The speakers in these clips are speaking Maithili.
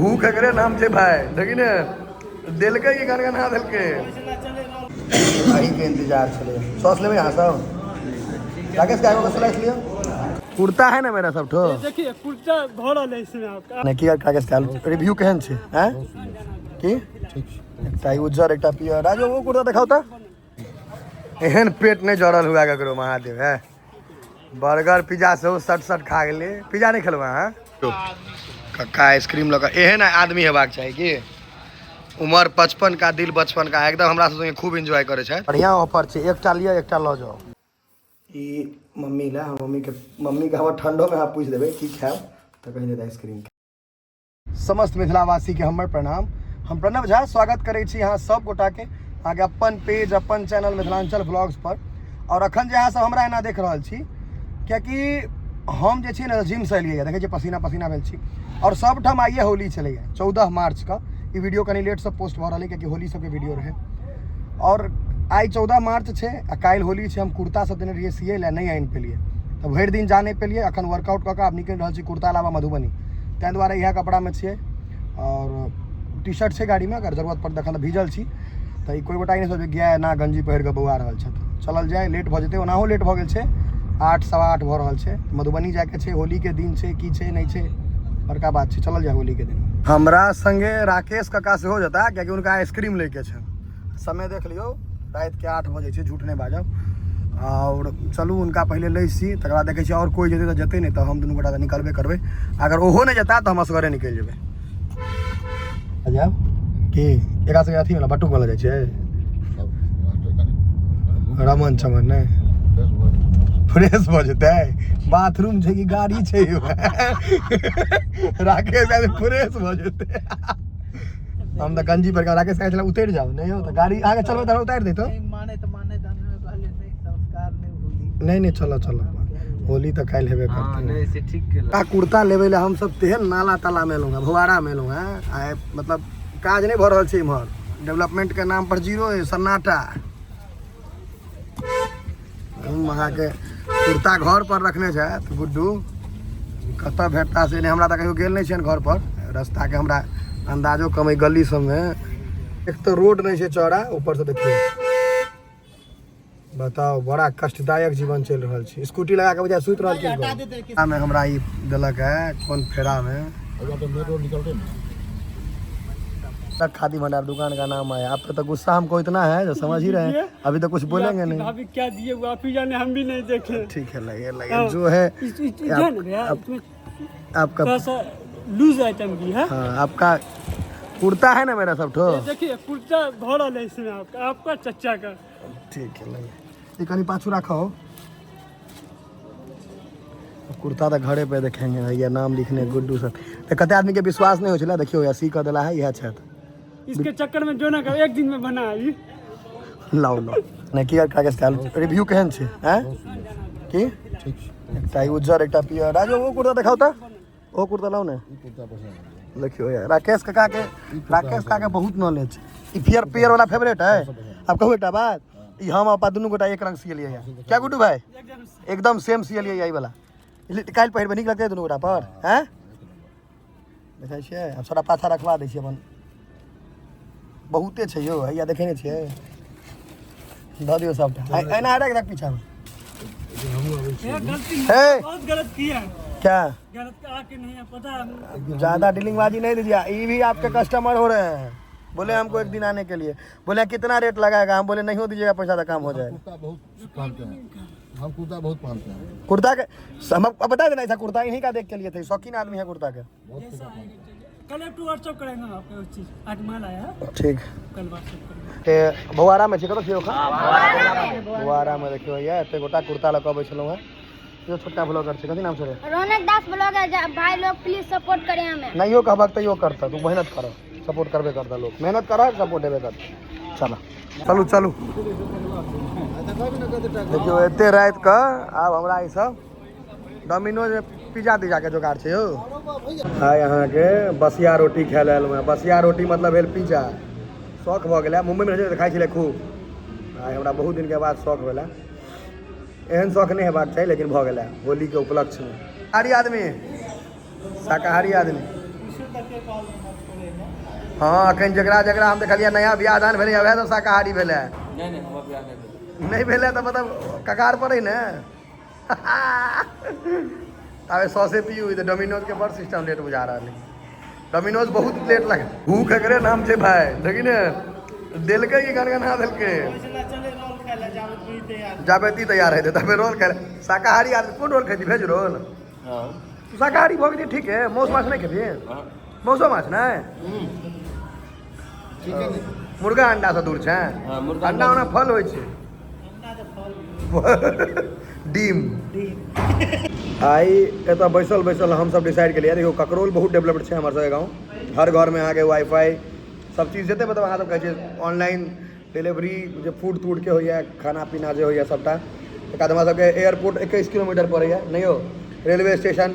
भूख एकरे नाम छै भाई, देखी ने देलकै कि गनगना देलकै। अही के इंतजार छलै। सॉस लेबै अहाँ सब? राकेश के आगो स्लाइस लियो। कुर्ता है ना मेरा सब ठो। देखिए कुर्ता भरल है इसमें आपका। नहि की राकेश के रिव्यू केहन छै? हैं की एकटा ई उज्जर एकटा पियर। राजू ओ कुर्ता देखाउ तऽ। एहन पेट नहि जड़ल हुआ ककरो महादेव है। बर्गर पिज्जा सेहो सट सट खा गेलै। पिज्जा नहि खेलबै अहाँ? कक्का आइसक्रीम लऽ कऽ एहन आदमी हेबाक चाही कि उमर 55 का दिल बचपन का, एकदम हमरा सब संगे खूब एंजॉय करै छै। बढ़िया ऑफर छै, एकटा लिअ एकटा लऽ जाउ। ई मम्मी लए, मम्मी के हमर ठंडो में अहाँ पूछि देबै की खायब तऽ कहि देत आइसक्रीम। समस्त मिथिलावासी के हमर प्रणाम। हम प्रणव झा स्वागत करै छी अहाँ सब गोटा के अहाँके अपन पेज अपन चैनल मिथिलांचल ब्लॉग्स पर। और अखन जे अहाँ सब हमरा एना देख रहल छी कियाकि हम जे छी ने जिम से एलियै, देखै छियै पसीना पसीना भेल छी। और सबठाम आइए होली छलैए 14 मार्च के। ई वीडियो कनि लेट से पोस्ट भऽ रहल है कियाकि होली सबके वीडियो रहे। और आइ 14 मार्च छै आ काल्हि होली छै। हम कुर्ता सब देने रहियै सियै लए, नहि आनि पेलियै तऽ भरि दिन जा नहि पेलियै। अखन वर्कआउट कऽ कऽ आब निकलि रहल छी कुर्ता लाबऽ मधुबनी, ताहि दुआरे इएह कपड़ामे छियै। और टी शर्ट छै गाड़ीमे, अगर जरूरत पड़त। अखन तऽ भीजल छी तऽ ई कोइ गोटा ई नहि सोचबै गाय एना गंजी पहिर कऽ बौआ रहल छथि। चलल जाय, लेट भऽ जेतै। ओनाहो लेट भऽ गेल छै, 8 8:15 भऽ रहल छै। मधुबनी जायके छै, होलीके दिन छै, की छै नहि छै बड़का बात छै। चलल जाय होलीके दिन। हमरा संगे राकेश काका सेहो जेता कियाकि हुनका आइसक्रीम लैके छनि। समय देख लियौ, रातिके 8 बजै छै, झूठ नहि बाजब। आओर चलू हुनका पहिले लै छी, तकर बाद देखै छियै आओर कोइ जेतै तऽ जेतै, नहि तऽ हम दुनू गोटा तऽ निकलबे करबै। अगर ओहो नहि जेता तऽ हम असगरे निकलि जेबै। जायब की एकरा सबके अथी वाला बटुक वाला जाइ छै रमन चमन नहि फ्रेश भऽ जेतै। बाथरूम छै कि गाड़ी छै? राकेश आदमी फ्रेश भऽ जेतै। हम तऽ गंजी पर राकेश कहै छलै उतरि जाउ, नहि यौ तऽ गाड़ी अहाँके चलबै तऽ उतारि दैतौ। माने तऽ माने तऽ हम कहलियै नहि संस्कार नहि होली। नहि नहि चलो चलो, होली तऽ काल्हि हेबे करतै। नहि से ठीक केलक। आ कुर्ता लेबै लए हमसब तेहन नाला ताला मे एलहुँ हेँ, भुआरा मे एलहुँ हेँ। आइ मतलब काज नहि भऽ रहल छै इम्हर, डेवलपमेंट के नाम पर जीरो अइ, सन्नाटा। हम अहाँके कुर्ता घर पर रखने छथि गुड्डू, कतऽ भेटता से नहि। हमरा तऽ कहियो गेल नहि छियनि घर पर, रास्ताके हमरा अन्दाजो कम अइ गली सबमे। एक तऽ रोड नहि छै चौड़ा, ऊपर से देखियौ बताओ बड़ा कष्टदायक जीवन चलि रहल छै। स्कूटी लगा के बजाय सुति रहल छै। में हमरा ई देलक है कोन फेरा में। तक खादी भंडार दुकान का नाम है। आप पे तो गुस्सा हमको इतना है जो समझ ही रहे हैं, अभी तो कुछ बोलेंगे नहीं। भाभी क्या दिए वो आप ही जाने, हम भी नहीं देखे। ठीक है, लगे लगे जो है इधर ना भैया, इसमें आपका थोड़ा सा लूज आइटम भी है। हाँ, आपका कुर्ता है ना मेरा सब ठो। देखिए कुर्ता भरल है इसमें आपका, आपका चचा का। ठीक है, लगे ये कहीं पाछू रखो। कुर्ता तो घरे पे देखेंगे भैया, नाम लिखने गुड्डू सर। तो कते आदमी के विश्वास नहीं हो छला, देखियो या सी कह देला है इह छथि। इसके चक्कर में जो ना कर एक दिन में बना आई। लाउ लाउ नहि की कागज के रिव्यू केहन छै? हैं की एकटा ई उज्जर एकटा पियर। राजू ओ कुर्ता देखाउ तऽ, ओ कुर्ता लाउ ने। देखियो यार राकेश काका के बहुत नॉलेज छै। ई पियर पियर वाला फेवरेट है। अब कहू एकटा बात, ई हम अपा दुनू गोटा एक रंग सियलियै है क्या गुड्डू भाई? एकदम सेम सियलियै है ई वाला। काल्हि पहिरबै, नीक लगतै दुनू गोटा पर। हैं देखै छियै? आब सारा पाछा रखवा दै छियै अपन। बहुते छै यौ, हैया देखै नहि छियै? दऽ दियौ सबटा। एना रख रख पीछामे। गलती हे बहुत गलत किया है। क्या गलत आके नहीं है पता है। ज्यादा डीलिंगबाजी नहीं दीजिए। ये भी आपके कस्टमर हो रहे हैं, बोले हमको एक दिन आने के लिए। बोले कितना रेट लगाएगा? हम बोले नहीं हो दीजिएगा पैसा तो काम हो जाएगा। कुर्ता बहुत पहनते हैं हम, कुर्ता बहुत पहनते हैं। कुर्ता के हम अब बता देना, ऐसा कुर्ता इन्हीं का देख के लिए थे। शौकीन आदमी है कुर्ता के। बहुत कुर्ता पहनते हैं। कल टू व्हाट्सएप करेंगे हम आपको उस चीज। आज माल आया है, ठीक। कल व्हाट्सएप करेंगे। ए भुआरा में छी कतऽ छियै ओखन? भुआरा में देखियौ हैया एते गोटा कुर्ता लऽ कऽ अबै छलहुँ हेँ। यो छोटका ब्लॉगर छै, कथी नाम छै रे? रौनक दास ब्लॉगर। भाई लोग प्लीज सपोर्ट करें हमें। नहियो कहबक तैयो करतह, तू मेहनत कर, सपोर्ट करबे करतह लोक। मेहनत कर सपोर्ट हेबे करतह। चल चलू चलू। देखियौ एते राति कऽ आब हमरा ई सब डोमिनोज पिज्जा तिज्जा के जोगाड़ छै यौ। आइ अहाँके बसिया रोटी खाय लए एलहुँ हेँ। बसिया रोटी मतलब भेल पिज्जा। शौक भऽ गेलै, मुम्बईमे रहै छलै तऽ खाइ छलै खूब। आइ हमरा बहुत दिनके बाद शौक भेलै। एहन शौक नहि हेबाक चाही, लेकिन भऽ गेलै होलीके उपलक्ष्यमे। शाकाहारी आदमी, शाकाहारी आदमी। हँ, एखन जकरा जकरा हम देखलियै नया बियाह दान भेलै, वएह सब शाकाहारी भेलै। नहि नहि, हमर बियाह नहि भेल। नहि भेलै तऽ मतलब कगार पर है ने। ताबे सौसे पियू। तऽ डोमिनोज के बड़ सिस्टम लेट बुझा रहल है। डोमिनोज बहुत लेट लग। भूख एकरे नाम छै भाई। देखी ने, देलकै कि गनगना देलकै। जाबे ती तैयार हेतै तबे रोल खाय। शाकाहारी आदमी कोन रोल खेती? Veg roll? हँ। शाकाहारी भऽ गेलै, ठीक है। मौस माछ नहि खेबही? मौसो माछ नहि? मुर्गा अंडा से दूर छै? हँ, मुर्गा। अंडा ओना फल होइ छै, डीम। आइ एतऽ बैसल बैसल हमसब डिसाइड केलियै। देखियौ, ककरोल बहुत डेवलप्ड छै हमर सबके गाँव। हर घरमे अहाँके वाईफाई सब चीज जते, मतलब अहाँ सब कहै छियै ऑनलाइन डिलीवरी जे फूड तूडके होइए, खाना पीना जे होइए सबटा। तकर बाद हमरा सबके एयरपोर्ट 21 किलोमीटर पड़ैए, नहि यौ? Railway station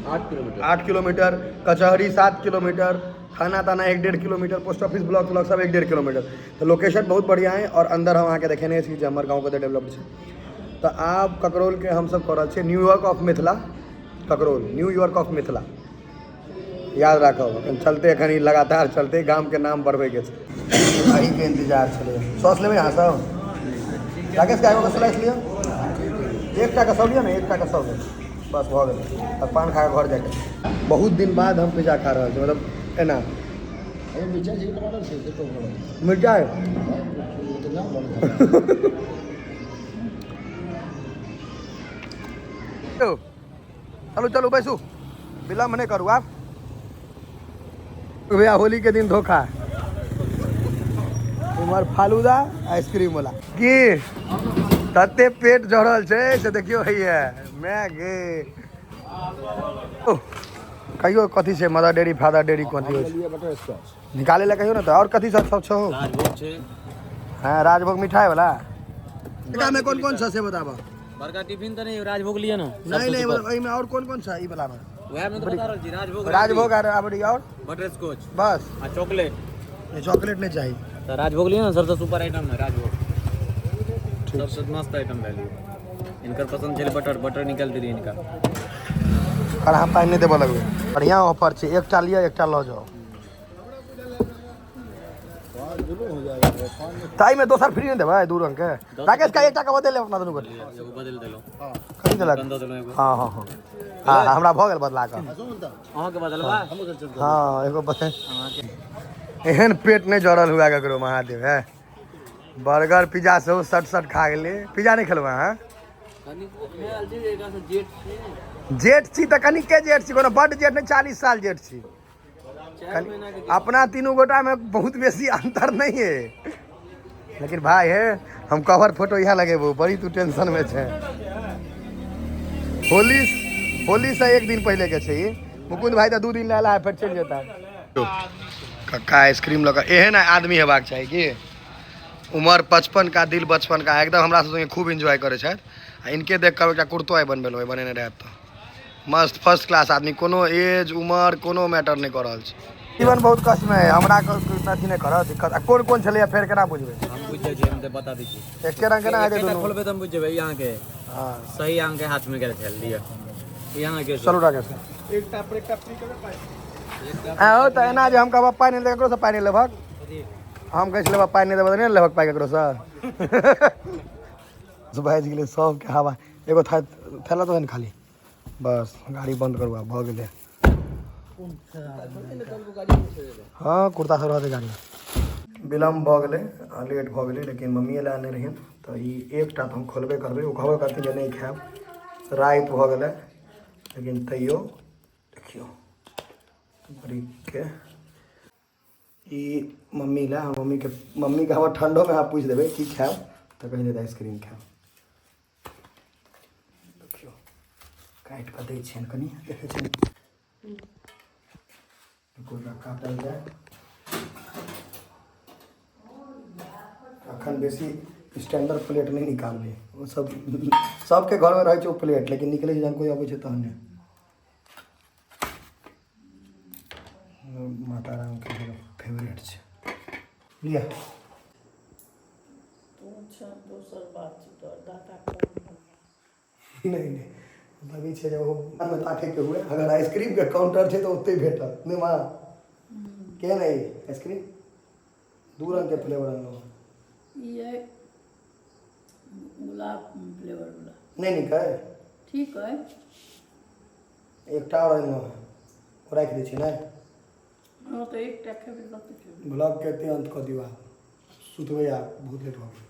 8 kilometre. 8 kilometre, कचहरी 7 किलोमीटर, थाना ताना 1-1.5 kilometre, post office, block block सब 1-1.5 किलोमीटर। तऽ लोकेशन बहुत बढ़िआँ है। आओर अंदर हम अहाँके देखेने छी जे हमर गाँव कते डेवलप्ड छै। तऽ आब ककरोलके हमसब कऽ रहल छियै New York of Mithila. Kakrol New York of Mithila, याद राखब। एखन चलते, एखन ई लगातार चलते। गामके नाम बढ़बैके छै, अहीँके इंतजार छलै। सॉस लेबै अहाँ सब? राकेश के एगो स्लाइस लिअ। एकटाके सभ लिअ ने, एकटाके सभ। बस भऽ गेलै। तऽ पान खा कऽ घर जाइके। बहुत दिन बाद हम पिज्जा खा रहल छी, मतलब एना। अरे, मिर्चाई छै कि टमाटर छै से तो बोलो। मिरचाइ। तो ना बोलो। चलू चलू, बैसू, विलम्ब नहि करू आब। भैया, होली के दिन धोखा। उम्हर फालूदा आइसक्रीम वाला की तते पेट जड़ल छै से देखियौ। हैया मैं गे। ओ, कहियो कथी छै? मदर डेयरी, फादर डेयरी कथी होइ छै? लिए बटर स्कॉच। निकाले ला कहियो ने। तऽ आओर कथी सब सब छौ? राजभोग छै। हाँ, राजभोग मिठाई वाला। एकरा में कौन कौन छ से बताबऽ। बड़का टिफिन तऽ नहीं, राजभोग लिअ ने। नहीं नहीं, मतलब एहिमे आओर कोन कोन छ ई वाला में? वएह में तऽ बता रहल छी, राजभोग। राजभोग आर अबरी आओर? Butterscotch. बस। आ चॉकलेट। नहीं, चॉकलेट नहीं चाहिए। तऽ राजभोग लिअ ने, सबसँ सुपर आइटम है राजभोग। ठीक। सबसँ मस्त आइटम भेल। इनकर पसंद छलै बटर, बटर निकालि देलियै इनका। और हम पानि नहि देबऽ लगबै। बढ़िआँ ऑफर छै, एकटा लिअ, एकटा लऽ जाउ। दुनू हो जाएगा पान में। ताहिमे दोसर फ्री नहि देबै दू रंगके? राकेश का एकटा के बदलि लेब अपना दुनू गोटे। एगो बदलि देलहुँ। कथी देलक? दऽ देलहुँ एगो। हँ हँ हँ हँ, हमरा भऽ गेल बदला कऽ। अहाँके बदलबा? हँ, एगो बदल। एहन पेट नहि जड़ल हुए ककरो, महादेव है। बर्गर पिज्जा सेहो सट सट खा गेलै। पिज्जा नहि खेलबै अहाँ? जेठ छी तऽ कनिके जेठ छी, कोनो बड्ड जेठ नहि, 40 साल जेठ छी। अपना तीनू गोटामे बहुत बेसी अंतर नहीं है। लेकिन भाई है, हम कवर फोटो यहाँ लगेबो। बड़ी तू टेंशन में छै। होली, होली से एक दिन पहले के छै ई। मुकुंद भाई तऽ 2 दिन ला है, फेर चलि जेता। कक्का आइसक्रीम लऽ कऽ। एहन आदमी हेबाक चाही कि उमर 55 का, दिल बचपन का। एकदम हमरा सब संगे खूब एंजॉय करै छथि। आ इनके देख कऽ एकटा कुर्तो आइ बनबेलहुँ, बनेने रहत। तऽ मस्त फर्स्ट क्लास आदमी। कोनो एज उमर कोनो मैटर नहि कऽ रहल छै। जीवन बहुत कष्टमे है। हमरा अथी नहि करऽ दिक्कत। आ कोन कोन छलैया, फेर केना बुझबै? हम बुझि जाइ छी, हम तऽ बता दै छी। एके रंग केना हेतै एकेटा दुनू? खोलबै तऽ हम बुझि जेबै। ई अहाँके सही अहाँके हाथमे गेल छल। लिअ, ई अहाँके। चलू राकेश। एकटा पर एकटा फ्री करबै पाइ। आहो तऽ एना जे हम कहब पाइ नहि, ककरोसँ पाइ नहि लेबहक। हम कहै छलै पाइ नहि देबह तऽ नहि लेबहक पाइ ककरोसँ। बाजि गेलै सबके हवा। एगो थैला तऽ ने खाली। बस, गाड़ी बंद करू, आब भऽ गेलै। हँ, कुर्ता सब रहतै गाड़ी। विलम्ब भऽ गेलै आ लेट भऽ गेलै, लेकिन मम्मीए लए आनने रहियन। तऽ ई एकटा तऽ हम खोलबे करबै। ओ कहबे करथिन जे नहि खायब। राति भऽ गेलै, लेकिन तैयो देखियौ बरीकके ई मम्मी लए। हम मम्मीके, मम्मीके हमर ठंडोमे अहाँ पूछि देबै की खायब तऽ कहि देत आइसक्रीम खायब। देखियौ, काटि कऽ दै छियनि कनि। देखै छियनि, कोना काटल जाय। अखन बेसी स्टैंडर्ड प्लेट नहि निकालबै। ओ सब सबके घरमे रहै छै ओ प्लेट, लेकिन निकलै छै जहन कोइ अबै छै तहने। माता रामके फेवरेट छै। लिअ। दोसर बात छै, तोहर दादा कम। नहि नहि, मतलब ई छै जे ओ मे ताकैके हुए, अगर आइसक्रीमके काउंटर छै तऽ ओतहि भेटत। नहि माँ? केहन है आइसक्रीम? दू रंग के फ्लेवर अनलहुँ। ई है गुलाब फ्लेवर वाला। नहि नीक है? ठीक है। एकटा आओर अनलहुँ हेँ, ओ राखि दै छी ने? हँ, तऽ एकटा खेबै, कतेक खेबै? ब्लॉगके एते अन्त कऽ दियौ, आब सुतबै, आब बहुत लेट भऽ गेल।